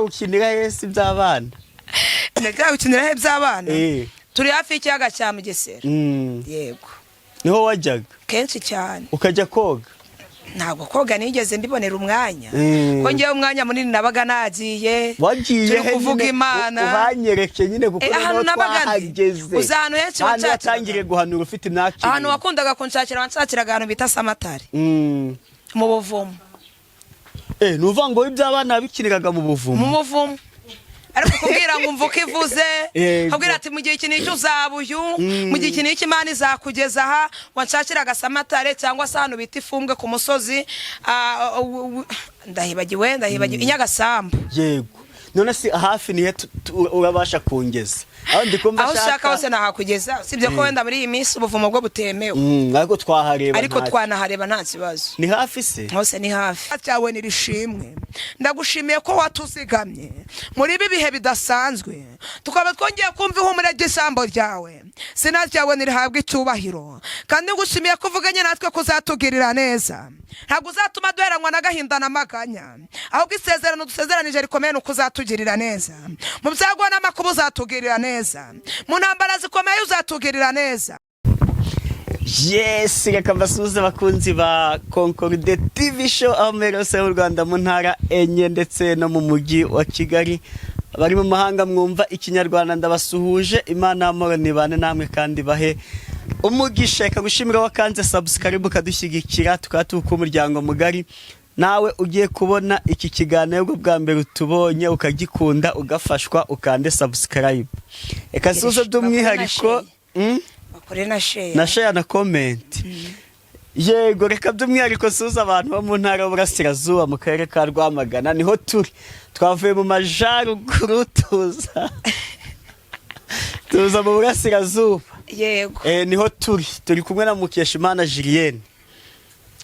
Ukinira hese iby'abana? Ndajya gukinira he by'abana? Eh. Turi hafi y'ikiyaga cya Mugesera. Yego. Niho wajyaga? Kenshi cyane. Ukajya koga? Ntabwo koga nigeze mbibonera umwanya, ko ngewe umwanya munini nabaga nagiye Wagiye turi he kuvuga nyine? Imana. Uhanyereke nyine kuko Eh, ahantu noneho nabaga ndi. twahageze. Uzi ahantu henshi Ahantu wanshakiraga? watangiriye guhanura ufite imyaka Ahantu 7. wakundaga kunshakira, wanshakiraga ahantu bita Samatari, mu buvumo. Eh, ni uvuga ngo iby'abana bikiniraga mu buvumo? Mu buvumo, ariko kubwira ngo umva uko ivuze, kubwira ati mu gihe iki n'iki uzaba uyu, mu gihe iki n'iki Imana izakugeza aha. Wanshakiraga Samatare cyangwa se ahantu bita Ifumbwe ku musozi, ndahibagiwe, i Nyagasambu. Yego, none si hafi nihe urabasha kungeza aho ndi kumva? Aho ushaka hose nahakugeza, usibye ko wenda muri iyi minsi ubuvumo bwo butemewe. Ariko twahareba. Ariko twanahareba, nta kibazo. Ni hafi se? Hose ni hafi. Cyawe nirishimwe, ndagushimiye ko watuzigamye muri ibi bihe bidasanzwe, tukaba twongeye kumva ihumure ry'ijambo ryawe. Izina ryawe nirihabwe icyubahiro, kandi ngushimiye ko uvuganye natwe ko uzatugirira neza. Ntabwo uzatuma duheranwa n'agahinda n'amaganya, ahubwo isezerano dusezeranije rikomeye ni uko uzatugirira neza mu byago n'amakuba, uzatugirira neza mu ntambara zikomeye, uzatugirira neza. Yes, reka mbasuhuze abakunzi ba Concorde TV Show aho muri hose mu Rwanda, mu ntara enye ndetse no mu mujyi wa Kigali. Abari mu mahanga mwumva Ikinyarwanda, ndabasuhuje. Imana y'amahoro nibane namwe kandi bahe umugisha. Reka gushimira wakanze subscribe ukadushyigikira, tukaba tuwuka umuryango mugari. Nawe ugiye kubona iki kiganiro bwo bwa mbere utubonye, ukagikunda, ugafashwa, ukande subscribe. Reka suze by'umwihariko Bakore na share. Na share na comment. Yego, reka by'umwihariko suza abantu bo mu ntara y'Uburasirazuba, mu karere ka Rwamagana, niho turi. Twavuye mu majyaruguru tuza mu burasirazuba. Yego. Eh, niho turi, turi kumwe na Mukeshimana Julienne.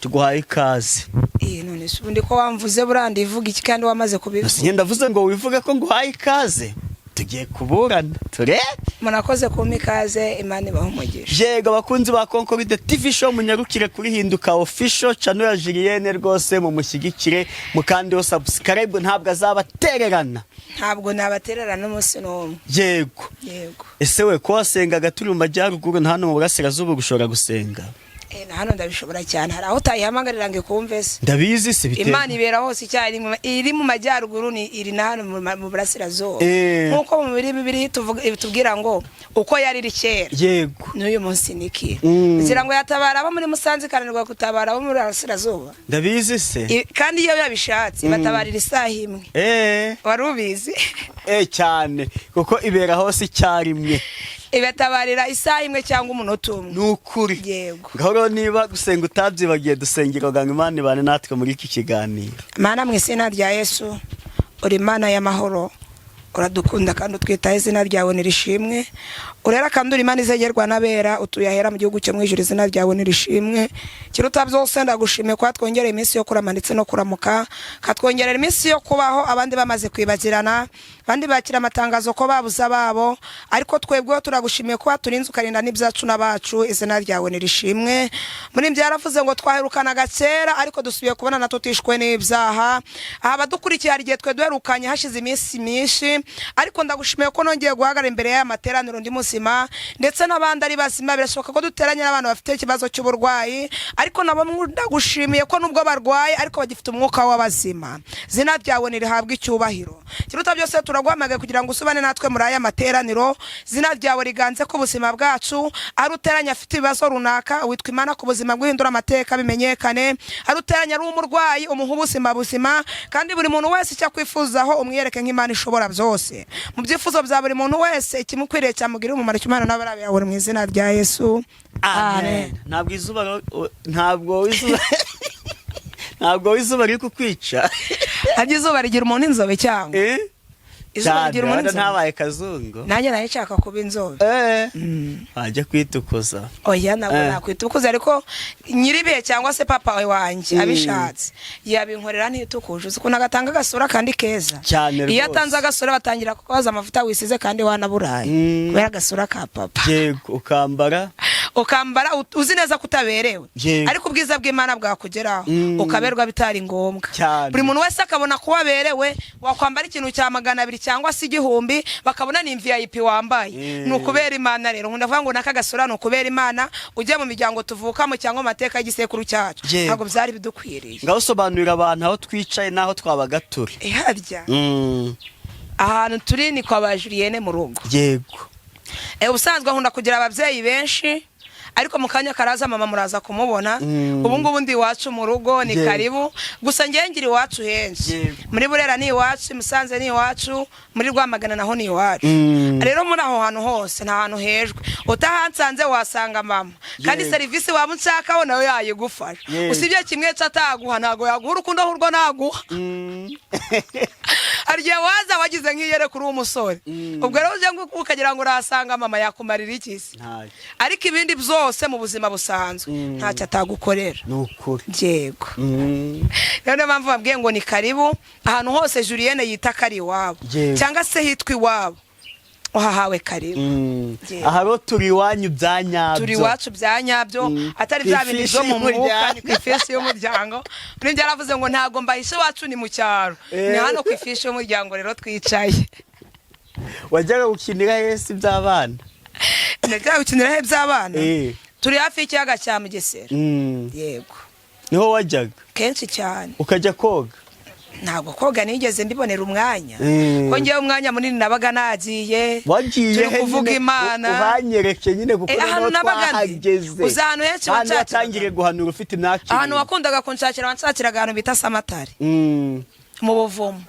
Tuguhaye ikaze. Eh, none se ubundi ko wamvuze, burandi ivuga iki kandi wamaze kubivuga? Njye ndavuze ngo wivuge ko nguhaye ikaze, tugiye kuburana turebe. Murakoze kumpa ikaze, Imana ibahe umugisha. Yego, abakunzi ba Concorde TV Show, munyarukire kuri Hinduka Official channel ya Julienne rwose, mumushyigikire, mukandeho subscribe, ntabwo azabatererana. Ntabwo nabatererana n'umunsi n'umwe. Yego. Yego. Ese we ko wasengaga turi mu majyaruguru, na hano mu burasirazuba gushobora gusenga? Eh, na hano ndabishobora cyane. Hari aho utayihamagarira ngo ikumve se? Ndabizi se biterwa. Imana ibera hose icyarimwe, iri mu majyaruguru ni iri na hano mu burasirazuba. Nk'uko mu biri bibiri tubwira ngo uko yari iri kera n'uyu munsi niki. Kugira ngo yatabara abo muri Musanze ikananirwa gutabara abo muri burasirazuba? Ndabizi se. Kandi iyo yabishatse batabarira isaha imwe. Wari ubizi? Eh, cyane, kuko ibera hose icyarimwe. Ibatabarira isaha imwe cyangwa umunota umwe. Ni ukuri. Yego. Ngaho rero niba gusenga utabyibagiye, dusengera ngo Imana ibane natwe muri iki kiganiro. Mana, mu izina rya Yesu, uri Imana y'amahoro, uradukunda kandi utwitaho, izina ryawe nirishimwe. Urera kandi uri Imana izegerwa n'abera, utuye ahera mu gihugu cyo mu ijuru, izina ryawe nirishimwe. Kiruta byose, ndagushimiye kuba twongereye iminsi yo kurama ndetse no kuramuka, katwongerera iminsi yo kubaho abandi bamaze kwibagirana, abandi bakira amatangazo ko babuze ababo, ariko twebweho turagushimiye kuba turinze, ukarinda n'ibyacu n'abacu, izina ryawe nirishimwe. Muri byaravuze ngo twaherukanaga kera, ariko dusubiye kubonana tutishwe n'ibyaha. Aha abadukurikiye, hari igihe twe duherukanye hashize iminsi myinshi, ariko ndagushimiye ko nongeye guhagarara imbere y'aya materaniro ndi muzima ndetse n'abandi ari bazima. Birashoboka ko duteranye n'abantu bafite ikibazo cy'uburwayi, ariko nabo ndagushimiye ko nubwo barwaye ariko bagifite umwuka w'abazima. Zina ryawe nirihabwe icyubahiro. Kiruta byose, turaguhamagaye kugira ngo usubane natwe muri aya materaniro, zina ryawe riganze ku buzima bwacu. Ari uteranye afite ibibazo runaka, witwa Imana ku buzima bw'uhindura amateka bimenyekane. Ari uteranye ari umurwayi, umuha ubuzima buzima, kandi buri muntu wese icyo akwifuzaho umwiyereke nk'Imana ishobora byose. Mu byifuzo bya buri muntu wese, ikimukwiriye cyamugirira umumaro, cy'Imana n'abarabe mu izina rya Yesu, amen. Ntabwo izuba riri kukwica? Harya izuba rigira umuntu inzobe cyangwa? Eh? Izuba Cyane, rigira umuntu wenda inzobe. ntabaye kazungu. Nanjye nari nshaka kuba inzobe. Eh, wajya kwitukuza. Oya, ntabwo nakwitukuza, ariko nyiribihe cyangwa se papa wanjye abishatse yabinkorera ntitukuje. Uzi ukuntu agatanga agasura kandi keza? Cyane Iyo rwose. atanze agasura, batangira kukubaza amavuta wisize kandi wanaburaye, kubera agasura ka papa. Yego, ukambara. Ukambara uzi neza ko utaberewe, Yego. ariko ubwiza bw'Imana bwakugeraho, ukaberwa bitari ngombwa. Cyane. Buri muntu wese akabona ko waberewe. Wakwambara ikintu cya 200 cyangwa se 1000, bakabona ni VIP wambaye. Ni ukubera Imana. Rero nkunda kuvuga ngo n'aka gasura ni ukubera Imana. Ujya mu miryango tuvukamo cyangwa mu mateka y'igisekuru cyacu, ntabwo byari bidukwiriye. Ngaho sobanurira abantu aho twicaye n'aho twabaga turi. Harya ahantu turi ni kwa ba Julienne mu rugo. Ubusanzwe nkunda kugira ababyeyi benshi, ariko mu kanya karaza mama muraza kumubona. Ubu ngubu ndi iwacu mu rugo, ni karibu. Gusa ngewe ngira iwacu henshi. Muri Burera ni iwacu, i Musanze ni iwacu, muri Rwamagana naho ni iwacu. Rero muri aho hantu hose nta hantu hejwe utahansanze, wasanga mama kandi serivisi waba unshakaho nawe yayigufasha. Usibye kimwe cyo ataguha, ntabwo yaguha urukundo, ahubwo naguha. Hari igihe waza wagize nk'iyere kuri uwo musore, ubwo rero uje ngo ukagira ngo urahasanga mama, yakumarira iki se? Ntacyo. Ariko ibindi byose mu buzima busanzwe, ntacyo atagukorera. Ni ukuri. Yego. Rero niyo mpamvu babwiye ngo ni karibu ahantu hose Julienne yita ko ari iwabo, cyangwa se hitwa iwabo, uhahawe karibu. Yego. Aha rero turi iwanyu bya nyabyo. Turi iwacu bya nyabyo, atari Ku bya bindi ifishi byo mu mwuka. y'umuryango. Ni ku ifishi y'umuryango. Nibyo yaravuze ngo ntabwo mbahishe iwacu, ni mu cyaro. Ni hano ku ifishi y'umuryango rero twicaye. Wajyaga gukinira hesi by'abana? Najyaga gukinira he by'abana? Turi hafi y'ikiyaga cya Mugesera. Yego. Niho wajyaga? Kenshi cyane. Ukajya koga? Ntabwo koga nigeze mbibonera umwanya, ko ngewe umwanya munini nabaga nagiye Wagiye turi he kuvuga nyine? Imana. Uhanyereke nyine, kuko Ahantu noneho nabaga ndi. twahageze. Uzi ahantu henshi Ahantu wanshakiraga? watangiriye guhanura ufite imyaka Ahantu 7. wakundaga kunshakira, wanshakiraga ahantu bita Samatari, mu buvumo.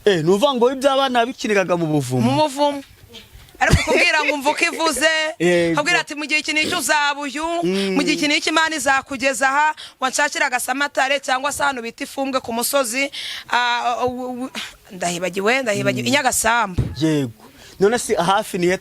Ni uvuga ngo iby'abana bikiniraga mu buvumo? Mu buvumo, ariko kubwira ngo umva uko ivuze, kubwira ati mu gihe iki n'icyo uzaba uyu, mu gihe iki n'icyo Imana izakugeza aha. Wanshakiraga Samatare cyangwa se ahantu bita Ifumbwe ku musozi, ndahibagiwe, i Nyagasambu. Yego. None si hafi nihe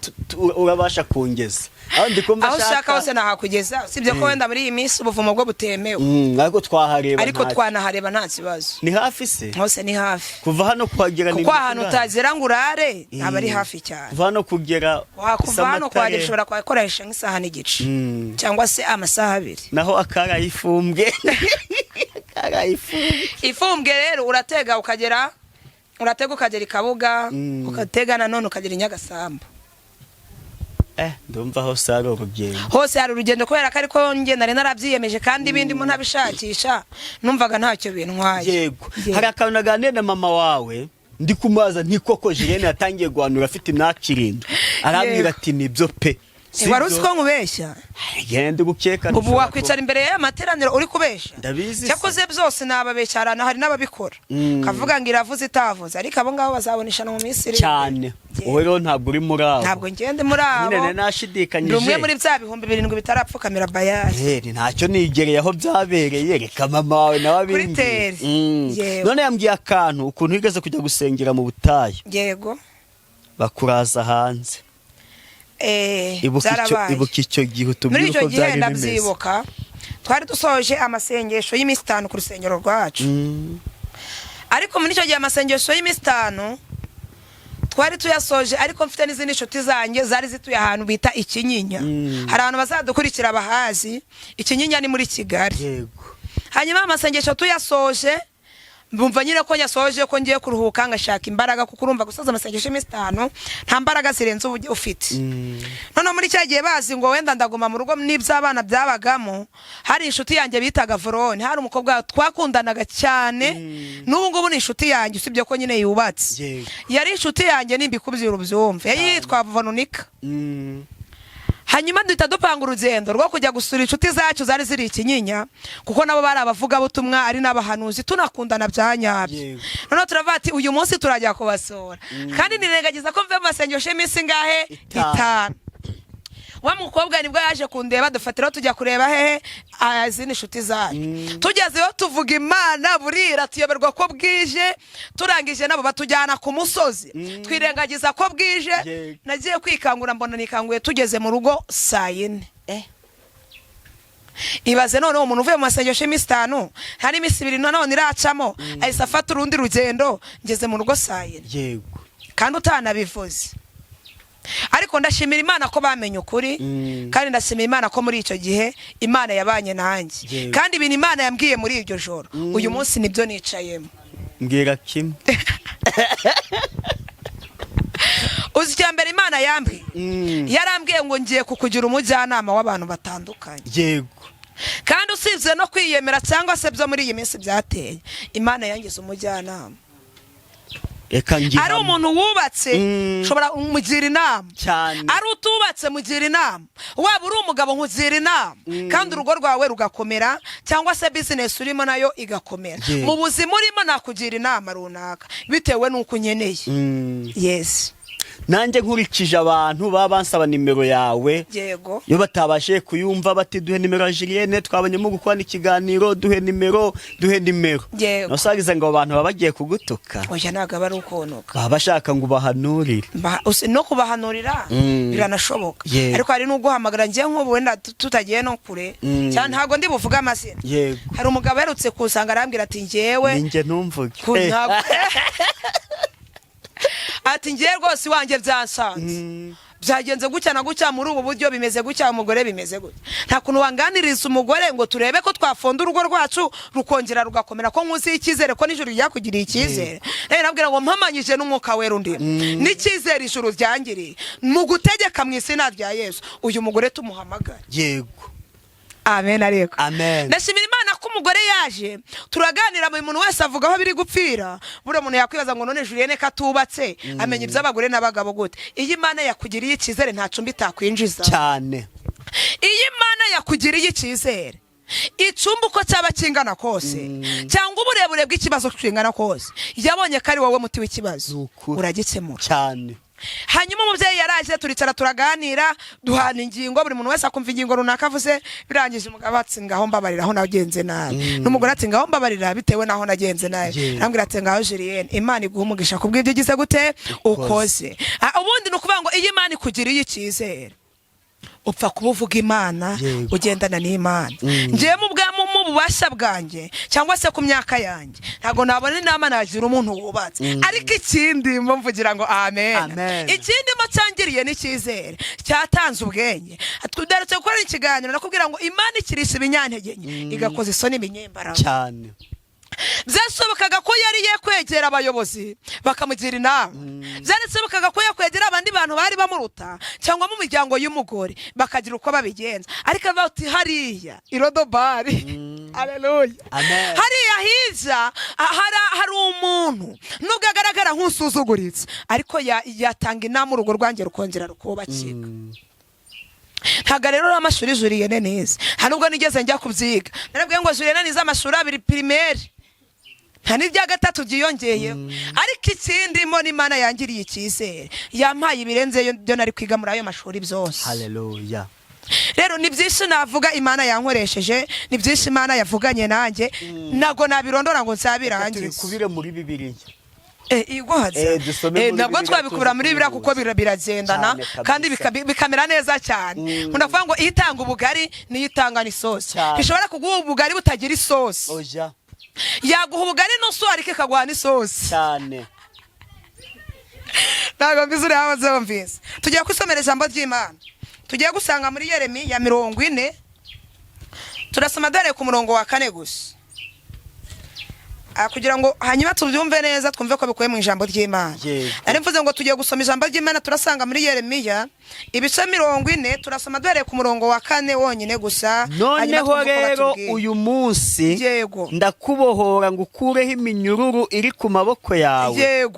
urabasha kungeza aho ndi kumva? Aho ushaka hose nahakugeza, usibye ko wenda muri iyi minsi ubuvumo bwo butemewe. Ariko twahareba. Ariko ntacyo. twanahareba, nta kibazo. Ni hafi se? Hose ni hafi. Kuva hano kuhagera ni Kuko ahantu ingahe? utagera ngo urare aba ari hafi cyane. Kuva hano kugera Kuva hano Samatare. kuhagera ushobora kuhakoresha nk'isaha n'igice cyangwa se amasaha 2. Naho akarayifumbwe, akarayifumbwe? Ifumbwe rero uratega ukagera, uratega ukagera i Kabuga, ugatega nanone ukagera i Nyagasambu. Ndumva hose hari urugendo. Hose hari urugendo, kubera ko ariko njye nari narabyiyemeje, kandi ibindi mo ntabishakisha, numvaga ntacyo bintwaye. Yego. Hari akantu naganiriye na mama wawe, ndi kumubaza nti koko Julienne yatangiye guhanura afite imyaka 7? Arambwira ati nibyo pe. Eh, wari uzi ko nkubeshya? Genda gukeka. Ubu wakwicara imbere y'aya materaniro uri kubeshya? Ndabizi se. Cyakoze byose nababeshya, hari n'ababikora, kavuga ngo iravuze itavuze, ariko abo ngabo bazabona ishano mu minsi iri imbere. Cyane. Wowe rero ntabwo uri muri abo. Ntabwo ngende muri abo. Nyine nari nashidikanyije. Ndi umwe muri bya 7000 bitarapfukamira Bayari. Eh, ntacyo nigereye aho byabereye, reka mama wawe nawe Kuri abimbwiye. teri. Yewe. None yambwiye akantu, ukuntu wigeze kujya gusengera mu butayu, bakuraza hanze. Ibuka icyo, Byarabaye. ibuka icyo gihe, Muri utubwire icyo uko gihe, byari bimeze. ndabyibuka, twari dusoje amasengesho y'iminsi 5 ku rusengero rwacu. Ariko muri icyo gihe amasengesho y'iminsi 5 twari tuyasoje, ariko mfite n'izindi nshuti zanjye zari zituye ahantu bita Ikinyinya. Hari abantu bazadukurikira bahazi, Ikinyinya ni muri Kigali. Hanyuma amasengesho tuyasoje, mbumva nyine ko nyasoje, ko ngiye kuruhuka ngashaka imbaraga, kuko urumva gusoza amasengesho y'iminsi 5 nta mbaraga zirenze ubu ufite. Noneho muri cya gihe bazi ngo wenda ndaguma mu rugo n'iby'abana byabagamo, hari inshuti yanjye bitaga Vorone, hari umukobwa twakundanaga cyane, n'ubu ngubu ni inshuti yanjye, usibye ko nyine yubatse. Yari inshuti yanjye, nimbikubwira ubyumve, yari yitwa Vonunika. Hanyuma duhita dupanga urugendo rwo kujya gusura inshuti zacu zari ziri Ikinyinya, kuko nabo bari abavugabutumwa, ari n'abahanuzi, tunakundana bya nyabyo. Noneho turavuga ati uyu munsi turajya kubasura, kandi nirengagiza ko mvuye mu masengesho y'iminsi ingahe? 5. 5. Wa mukobwa nibwo yaje kundeba, dufatiraho tujya kureba hehe? Izindi nshuti zacu. Tugezeyo tuvuga Imana, burira, tuyoberwa ko bwije. Turangije nabo batujyana ku musozi, twirengagiza ko bwije. Nagiye kwikangura mbona nikanguye tugeze mu rugo saa 4. Ibaze noneho umuntu uvuye mu masengesho y'iminsi 5, hari iminsi 2 nanone iracamo, ahise afata urundi rugendo, ngeze mu rugo saa 4. Kandi utanabivuze. Ariko ndashimira Imana ko bamenye ukuri, kandi ndashimira Imana ko muri icyo gihe Imana yabanye nanjye. Kandi ibintu Imana yambwiye muri iryo joro, uyu munsi nibyo nicayemo. Mbwira kimwe. Uzi icya mbere Imana yambwiye? Yarambwiye ngo ngiye kukugira umujyanama w'abantu batandukanye. Kandi usibye no kwiyemera cyangwa se byo muri iyi minsi byateye, Imana yangize umujyanama. Reka Ari ngihamye. umuntu wubatse, ushobora kumugira inama. Ari utubatse, mugira inama. Waba uri umugabo, nkugira inama, kandi urugo rwawe rugakomera, cyangwa se bizinesi urimo nayo igakomera. Mu buzima urimo nakugira inama runaka bitewe n'uko unkeneye. Yes. Nanjye nkurikije abantu baba bansaba nimero yawe, iyo batabashije kuyumva bati: "Duhe nimero ya Julienne, twabonyemo gukorana ikiganiro, duhe nimero, duhe nimero." Nusangiza ngo abo bantu baba bagiye kugutuka. Oya, ntabwo aba ari ukonoka. Baba bashaka ngo ubahanurire. No kubahanurira biranashoboka. Ariko hari n'uguhamagara, ngiye nk'ubu wenda tutagiye no kure cyane, ntabwo ndi buvuge amazina. Hari umugabo aherutse kunsanga arambwira ati: "Ngewe Ninjye, ntumvuge. Ati: "Ngewe rwose iwanjye byansanze, byagenze gutya na gutya, muri ubu buryo bimeze gutya, umugore bimeze gutya. Nta kuntu wanganiriza umugore ngo turebe ko twafonda urugo rwacu rukongera rugakomera, ko nkuziho icyizere, ko nijoro ryakugiriye icyizere?" Nawe nabwira ngo mpamanyije n'Umwuka Wera undi n'icyizere ijuru ryangiriye mu gutegeka mu izina rya Yesu, uyu mugore tumuhamagare. Amen. Ariko Amen. ndashimira Imana ko umugore yaje, turaganira, buri muntu wese avuga aho biri gupfira. Buriya umuntu yakwibaza ngo: "None Julienne ko atubatse, amenya iby'abagore n'abagabo gute?" Iyo Imana yakugiriye icyizere, nta cumbi itakwinjiza. Iyo Imana yakugiriye icyizere, icumba uko cyaba kingana kose, cyangwa uburebure bw'ikibazo kingana kose, yabonye ko ari wowe muti w'ikibazo, Ni ukuri. uragikemura. Hanyuma umubyeyi yaraje, turicara, turaganira, duhana ingingo, buri muntu wese akumva ingingo runaka avuze. Birangije umugabo ati: "Ngaho mbabarira aho nagenze nabi," n'umugore ati: "Ngaho mbabarira bitewe n'aho nagenze nabi." Arambwira ati: "Ngaho Julienne, Imana iguha umugisha kubw'ibyo ugize gute, ukoze." Ubundi ni ukuvuga ngo iyo Imana ikugiriye icyizere, upfa kuba uvuga Imana, ugendana n'Imana. Ngewe mu bwa mu bubasha bwanjye cyangwa se ku myaka yanjye, ntabwo nabona inama nagira umuntu wubatse. Ariko ikindi mbo mvugira ngo amen. Amen. Ikindi mo cyangiriye n'icyizere, cyatanze ubwenge. Tudarutse gukora ikiganiro, nakubwira ngo Imana ikirisha ibinyantege nke, igakoza isoni ibinyembaraga. Byashobokaga ko yari yakwegera abayobozi bakamugira inama, byarashobokaga ko yakwegera abandi bantu bari bamuruta cyangwa mu miryango y'umugore bakagira uko babigenza, ariko avuga ati: "Hariya irodobari, aleluya, Amen. hariya hirya hari umuntu, nubwo agaragara nk'usuzuguritse, ariko yatanga inama urugo rwanjye rukongera rukubakika." Ntabwo rero uri amashuri Julienne nize, nta nubwo nigeze njya kubyiga. Narabwiye ngo Julienne nize amashuri abiri primaire, nta n'ibya gatatu byiyongeyeho. Ariko ikindimo n'Imana yangiriye icyizere, yampaye ibirenze byo nari kwiga muri ayo mashuri byose. Haleluya. Rero ni byinshi navuga Imana yankoresheje, ni byinshi Imana yavuganye nanjye, ntabwo nabirondora ngo nzabirangize. Tubikubire muri Bibiliya. Igwaza. Dusome muri Nabwo Bibiliya, twabikura tuze muri Bibiliya kuko kubihuza. biragendana Cyane kabisa. kandi bikamera neza cyane. Nkunda kuvuga ngo iyo itanga ubugari niyo itanga n'isosi. Ntishobora kuguha ubugari butagira isosi. Oya. Yaguha ubugari nusu ariko ikaguha n'isosi. Ntabwo mbizi uriya wabyumvise. Tugiye gusomera ijambo ry'Imana, tugiye gusanga muri Yeremiya 40, turasoma dore ku murongo wa 4 gusa, kugira ngo hanyuma tubyumve neza, twumve ko bikubiye mu ijambo ry'Imana. Nari mvuze ngo tugiye gusoma ijambo ry'Imana, turasanga muri Yeremiya ibice 40, turasoma duhereye ku murongo wa 4 wonyine gusa, hanyuma Noneho twumve uko rero batubwiye. uyu munsi ndakubohora ngo ukureho iminyururu iri ku maboko yawe.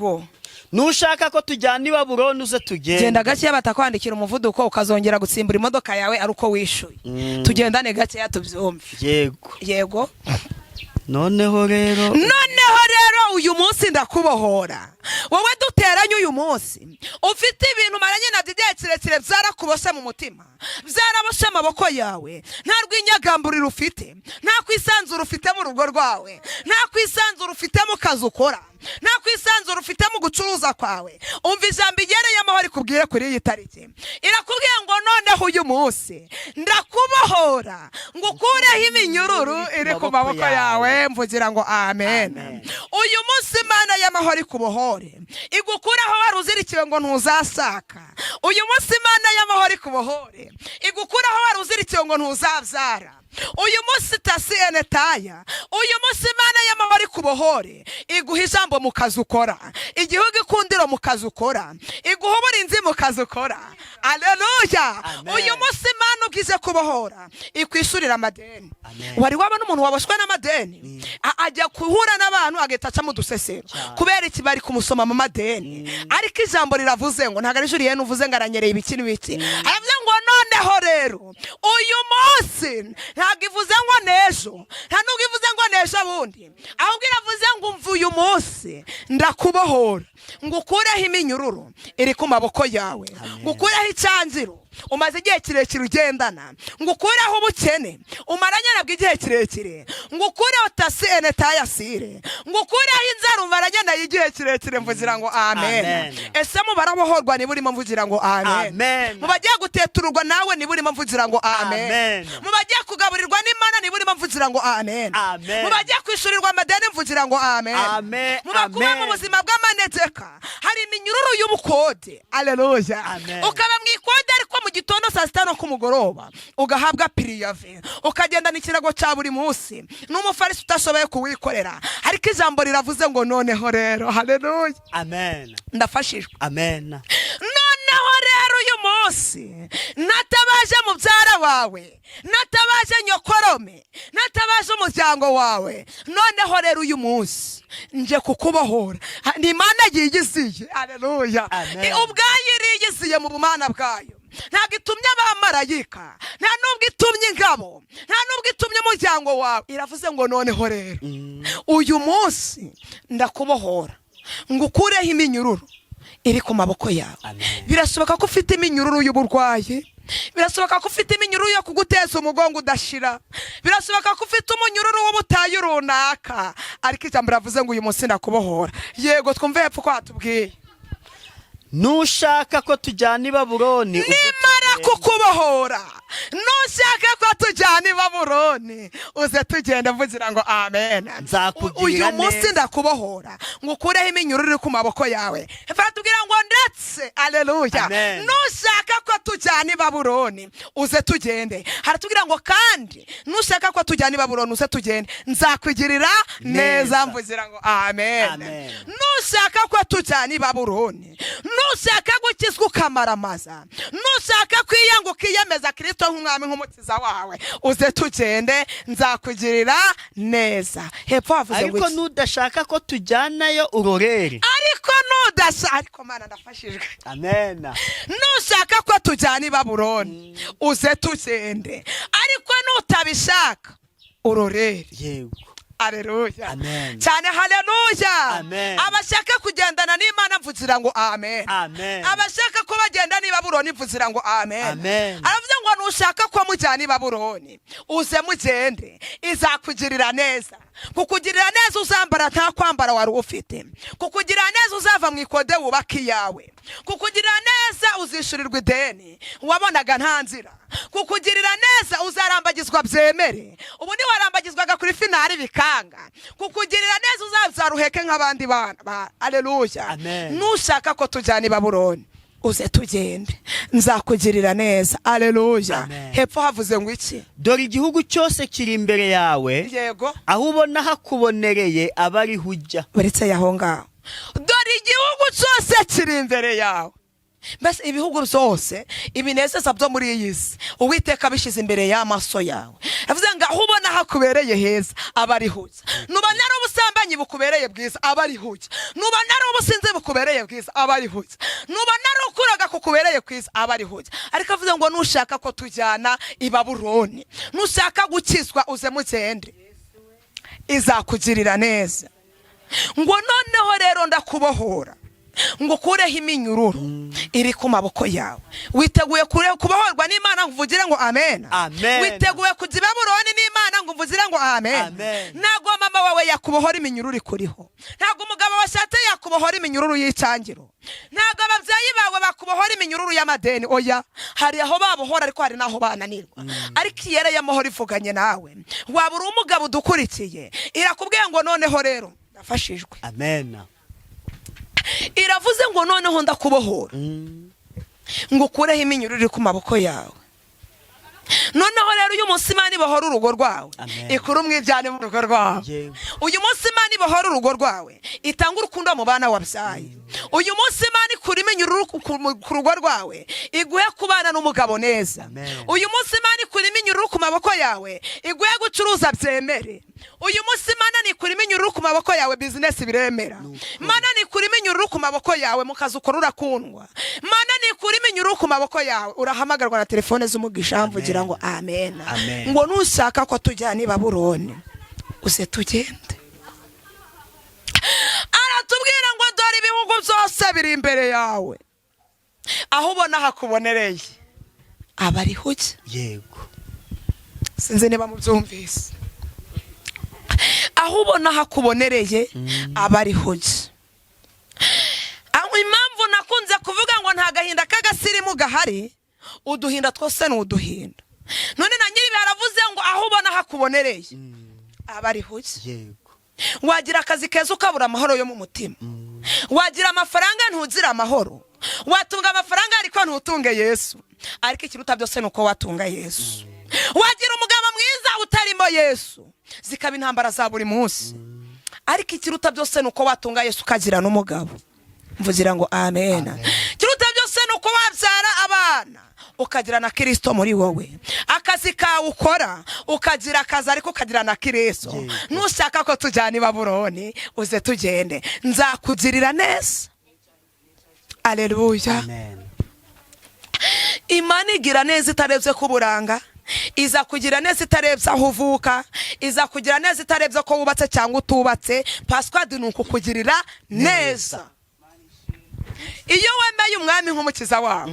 Nushaka ko tujyana i Babuloni, uze tugende. Genda gakeya batakwandikira umuvuduko, ukazongera gutsimbura imodoka yawe ari uko wishyuye. Tugendane gakeya tubyumve. Yego. Noneho rero Noneho rero uyu munsi ndakubohora, wowe duteranye uyu munsi, ufite ibintu umaranye nabyo igihe kirekire, byarakuboshye mu mutima, byaraboshye amaboko yawe, nta rw'inyagamburiro ufite, nta kwisanzura ufite mu rugo rwawe, nta kwisanzura ufite mu kazi ukora, nta kwisanzura ufite mu gucuruza kwawe. Umva ijambo igereye amahoro ikubwire kuri iyi tariki, irakubwiye ngo: "Noneho uyu munsi ndakubohora ngo ukureho iminyururu iri ku maboko yawe." Mvugira ngo amen. Amen. Uyu munsi Imana y'amahoro ikubohore, igukuraho wari uzirikiwe ngo ntuzasaka. Uyu munsi Imana y'amahoro ikubohore, igukuraho wari uzirikiwe ngo ntuzabyara. Uyu munsi tasi enetaya, uyu munsi Imana y'amahoro ikubohore, iguha ijambo mu kazi ukora, igihugu ikundiro mu kazi ukora, iguha uburinzi mu kazi ukora. Aleluya. Amen. Uyu munsi Imana ubwize kubohora, ikwishyurira amadeni. Amen. Wari wabona umuntu waboshywe n'amadeni, ajya guhura n'abantu agahita aca mu dusesero kubera iki? Bari kumusoma mu madeni. Ariko ijambo riravuze ngo, ntabwo ari Julien uvuze ngo aranyereye ibiki n'ibiki, aravuze ngo noneho rero uyu munsi, ntabwo ivuze ngo n'ejo, nta nubwo ivuze ngo n'ejo bundi, ahubwo iravuze ngo umva, uyu munsi ndakubohora, ngo ukureho iminyururu iri ku maboko yawe, ngo ukureho icyanziro umaze igihe kirekire ugendana, ngo ukureho ubukene umaranye nabwo igihe kirekire, ngo ukureho tasi enetayasire, ngo ukureho inzara umaranye nayo igihe kirekire. Mvugira ngo amen. Amen. Ese mu barabohorwa niba urimo, mvugira ngo amen. Amen. Mu bagiye gutetururwa nawe niba urimo, mvugira ngo amen. Amen. Mu bagiye kugaburirwa n'Imana niba urimo, mvugira ngo amen. Amen. Mu bagiye kwishyurirwa amadeni, mvugira ngo amen. Amen. Mu bakuba mu Amen. buzima bw'amanegeka, hari iminyururu y'ubukode, aleluya. Amen. Ukaba mu ikode, ariko mu gitondo, saa sita no ku mugoroba ugahabwa préavis, ukagendana ikirago cya buri munsi n'umufarisi utashoboye kuwikorera. Ariko ijambo riravuze ngo noneho rero, haleluya. Amen. Ndafashijwe. Amen. Noneho rero uyu munsi, natabaje mubyara wawe, natabaje nyokorome, natabaje umuryango wawe, noneho rero uyu munsi nje kukubohora. Ni Imana yigiziye, aleluya. Amen. Ubwayo iriyiziye mu bumana bwayo. Ntabwo itumye abamarayika, nta nubwo itumye ingabo, nta nubwo itumye umuryango wawe. Iravuze ngo noneho rero uyu munsi ndakubohora, ngo ukureho iminyururu iri ku maboko yawe. Amen. Birashoboka ko ufite iminyururu y'uburwayi, birashoboka ko ufite iminyururu yo kuguteza umugongo udashira, birashoboka ko ufite umunyururu w'ubutayu runaka, ariko ijambo riravuze ngo uyu munsi ndakubohora. Yego, twumve hepfo ko hatubwiye. Nushaka ko tujyana i Babuloni, uze Nimara tugende. kukubohora, nushaka ko tujyana i Babuloni, uze tugenda. Mvugira ngo amen. Nzakugirira Uyu munsi neza. ndakubohora, ngo ukureho iminyururu iri ku maboko yawe. Baratubwira ngo ndetse, aleluya, Amen. nushaka ko tujyana i Babuloni, uze tugende. Haratubwira ngo kandi nushaka ko tujyana i Babuloni, uze tugende, nzakugirira neza. Neza. Mvugira ngo amen. Amen. Nushaka ko tujyana i Babuloni, nushaka gukizwa ukamaramaza, nushaka kwiyanga ukiyemeza Kirisito nk'umwami nk'umukiza wawe, uze tugende, nzakugirira neza. Hepfo havuze ngo Ariko iki? nudashaka ko tujyanayo, urorere. Ariko nudashaka, ariko Mana, ndafashijwe. Amen. Nushaka ko tujyana i Babuloni, uze tugende, ariko nutabishaka, urorere. Yego. Aleluya. Amen. Cyane, haleluya. Amen. Abashaka kugendana n'Imana, mvugira ngo amen. Amen. Abashaka ko bagenda n'i Babuloni, mvugira ngo amen. Amen. Aravuze ngo nushaka ko mujyana i Babuloni, uze mugende, izakugirira neza. Kukugirira neza, uzambara nta kwambara wari ufite. Kukugirira neza, uzava mu ikode wubaka iyawe. Kukugirira neza, uzishyurirwa ideni wabonaga nta nzira. Kukugirira neza, uzarambagizwa byemere, ubundi warambagizwaga kuri finale bikanga. Kukugirira neza, uzabyara uheke nk'abandi bana. Aleluya. Amen. Nushaka ko tujyana i Babuloni, uze tugende, nzakugirira neza. Aleluya. Amen. Hepfo havuze ngo iki? Dore igihugu cyose kiri imbere yawe, Yego. aho ubona hakubonereye aba ariho ujya. Uretse aho ngaho, dore igihugu cyose kiri imbere yawe. Mbese ibihugu byose, ibinezeza byo muri iyi si, Uwiteka abishyize imbere y'amaso yawe. Yavuze ngo aho ubona hakubereye heza aba ariho ujya. Nubona ari ubusambanyi bukubereye bwiza, aba ariho ujya. Nubona ari ubusinzi bukubereye bwiza, aba ariho ujya. Nubona ari ukuraga kukubereye kwiza, aba ariho ujya. Ariko avuze ngo nushaka ko tujyana i Babuloni, nushaka gukizwa, uze mugende, izakugirira neza. Ngo noneho rero ndakubohora, ngo ukureho iminyururu iri ku maboko yawe. Witeguye kubohorwa n'Imana ngo uvugire ngo amen? Amen. Witeguye kujya i Babuloni n'Imana ngo uvugire ngo amen? Amen. Ntabwo mama wawe yakubohora iminyururu ikuriho, ntabwo umugabo washatse yakubohora iminyururu y'icyangiro, ntabwo ababyeyi bawe bakubohora iminyururu y'amadeni. Oya, hari aho babohora, ariko hari n'aho bananirwa. Ariko iyera y'amahoro ivuganye nawe, waba uri umugabo udukurikiye, irakubwiye ngo noneho rero ndafashijwe. Amen. Iravuze ngo noneho ndakubohora. Ngo ukureho iminyururu iri ku maboko yawe. Noneho rero uyu munsi Imana ibohora urugo rwawe. Amen. Ikura umwiryane mu rugo rwawe. Uyu munsi Imana ibohora urugo rwawe, itanga urukundo mu bana wabyaye. Uyu munsi Imana ikura iminyururu ku rugo rwawe, iguhe kubana n'umugabo neza. Amen. Uyu munsi Imana ikura iminyururu ku maboko yawe, iguhe gucuruza byemere. Uyu munsi Imana nikura iminyururu ku maboko yawe, business biremera. Imana nikura iminyururu ku maboko yawe, mu kazi ukora urakundwa. Imana nikura iminyururu ku maboko yawe, urahamagarwa na telefone z'umugisha. Mvugira ngo amen. Amen. Ngo nushaka ko tujyana i Babuloni, uze tugende. Aratubwira ngo dore ibihugu byose biri imbere yawe, aho ubona hakubonereye aba ariho ujya. Sinzi niba mubyumvise. Aho ubona hakubonereye aba ariho ujya. Aho impamvu nakunze kuvuga ngo nta gahinda k'agasirimu gahari, uduhinda twose ni uduhinda. None na nyiri aravuze ngo aho ubona hakubonereye aba ariho ujya. Wagira akazi keza ukabura amahoro yo mu mutima, wagira amafaranga ntugire amahoro, watunga amafaranga ariko ntutunge Yesu. Ariko ikiruta byose ni uko watunga Yesu. Wagira umugabo mwiza utarimo Yesu, zikaba intambara za buri munsi. Ariko ikiruta byose ni uko watunga Yesu ukagira n'umugabo. Mvugira ngo amen. Ikiruta byose ni uko wabyara abana ukagira na Kirisito muri wowe. Akazi kawe ukora, ukagira akazi ariko ukagira na Kirisito. Nushaka ko tujyana i Babuloni, uze tugende, nzakugirira neza. Aleluya. Amen. Imana igira neza itarebye ku buranga, iza kugira neza itarebye aho uvuka, iza kugira neza itarebye ko wubatse cyangwa utubatse. Password ni ukukugirira neza. Iyo wemeye Umwami nk'Umukiza wawe,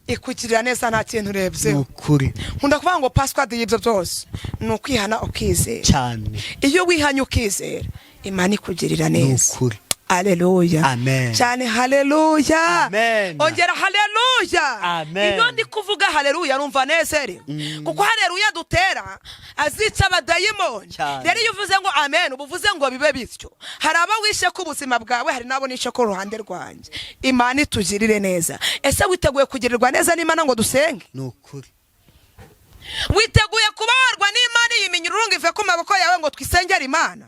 ikugirira neza nta kintu Ni urebyeho. ukuri. Nkunda kuvuga ngo password y'ibyo byose ni ukwihana ukizera. Iyo wihanye ukizera, Imana ikugirira Ni neza. ukuri. Aleluya. Amen. Cyane haleluya. Amen. Ongera haleluya. Amen. Iyo ndi kuvuga haleluya numva nezerewe, kuko haleluya dutera azica abadayimoni. Rero iyo uvuze ngo amen, uba uvuze ngo bibe bityo. Hari abo wishe ku buzima bwawe, hari n'abo nishe ku ruhande rwanjye. Imana itugirire neza. Ese witeguye kugirirwa neza n'Imana ngo dusenge? Ni ukuri. Witeguye kubabarwa n'Imana, iyi minyururu ngo ive ku maboko yawe, ngo twisengere Imana?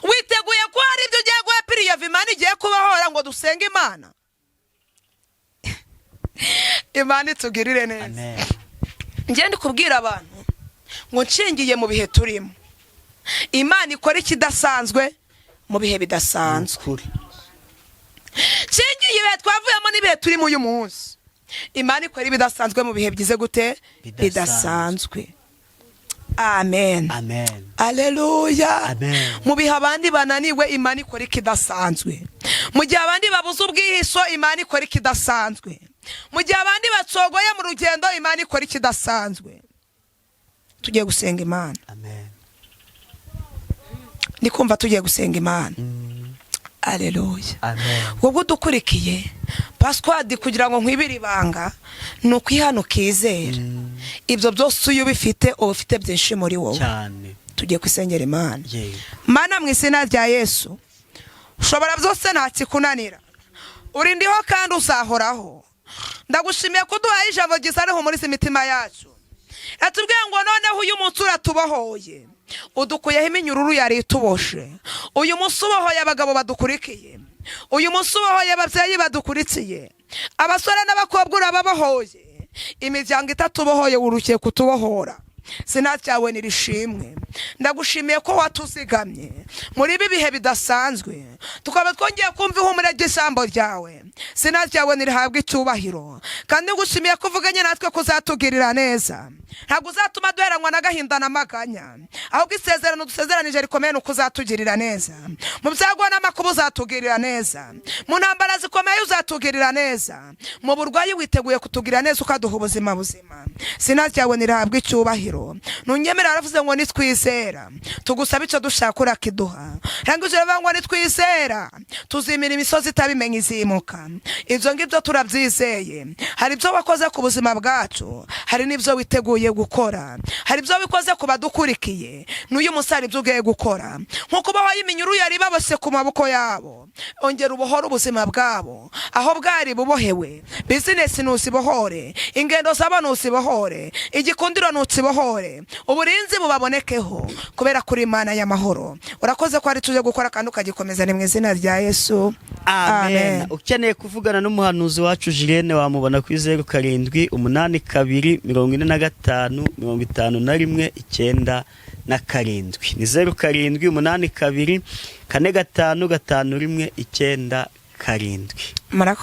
Witeguye ko hari ibyo ugiye guha piriyeva Imana igiye kubahora, ngo dusenge Imana? Imana itugirire neza. Amen. Njye ndi kubwira abantu ngo nshingiye mu bihe turimo, Imana ikora ikidasanzwe mu bihe Ni bidasanzwe. ukuri. Nshingiye ibihe twavuyemo n'ibihe turimo uyu munsi, Imana ikora ibidasanzwe mu bihe byize gute? Bidasanzwe. Bidasanzwe. Amen. Amen. Aleluya. Amen. Mu bihe abandi bananiwe, Imana ikora ikidasanzwe. Mu gihe abandi babuze ubwihisho, Imana ikora ikidasanzwe. Mu gihe abandi bacogoye mu rugendo, Imana ikora ikidasanzwe. Tugiye gusenga Imana. Amen. Ndi kumva tugiye gusenga Imana. Aleluya. Amen. Wowe udukurikiye, password kugira ngo nkwibire ibanga ni ukwihana ukizera. Ibyo byose iyo ubifite, uba ufite byinshi muri wowe. Tugiye kwisengera Imana. Mana, mu izina rya Yesu, ushobora byose, nta kikunanira, uri ndiho kandi uzahoraho. Ndagushimiye ko uduhaye ijambo ryiza rihumuriza imitima yacu. Yatubwiye ngo noneho uyu munsi uratubohoye, udukuyeho iminyururu yari ituboshe. Uyu munsi ubohoye abagabo badukurikiye, uyu munsi ubohoye ababyeyi badukurikiye, abasore n'abakobwa urababohoye. Imiryango itatubohoye wurukiye kutubohora. Izina ryawe nirishimwe. Ndagushimiye ko watuzigamye muri ibi bihe bidasanzwe, tukaba twongeye kumva ihumure ry'ijambo ryawe. Izina ryawe nirihabwe icyubahiro. Kandi ngushimiye ko uvuganye natwe ko uzatugirira neza, ntabwo uzatuma duheranwa n'agahinda n'amaganya, ahubwo isezerano dusezeranije rikomeye ni uko uzatugirira neza mu byago n'amakuba, uzatugirira neza mu ntambara zikomeye, uzatugirira neza mu burwayi. Witeguye kutugirira neza ukaduha ubuzima buzima. Izina ryawe nirihabwe icyubahiro. Icyubahiro. Ntunyemera, waravuze ngo nitwizera tugusaba icyo dushaka urakiduha. Rangije uravuga ngo nitwizera tuzimira imisozi itabimenya izimuka. Ibyo ngibyo turabyizeye. Hari ibyo wakoze ku buzima bwacu, hari n'ibyo witeguye gukora, hari ibyo wikoze ku badukurikiye. N'uyu munsi hari ibyo ugiye gukora, nkuko uba wayiminyuru yari baboshye ku maboko yabo. Ongera ubohore ubuzima bwabo aho bwari bubohewe. Bizinesi ntuzibohore, ingendo zabo ntuzibohore, igikundiro ntukibohore, uburinzi bubabonekeho, kubera kuri Imana y'amahoro. Urakoze ko ari tuje gukora kandi ukagikomeza. Ni mu izina rya Yesu. Amen. Ukeneye kuvugana n'umuhanuzi wacu Julienne, wamubona kuri 0782455197. Ni 0782455197. Murakoze.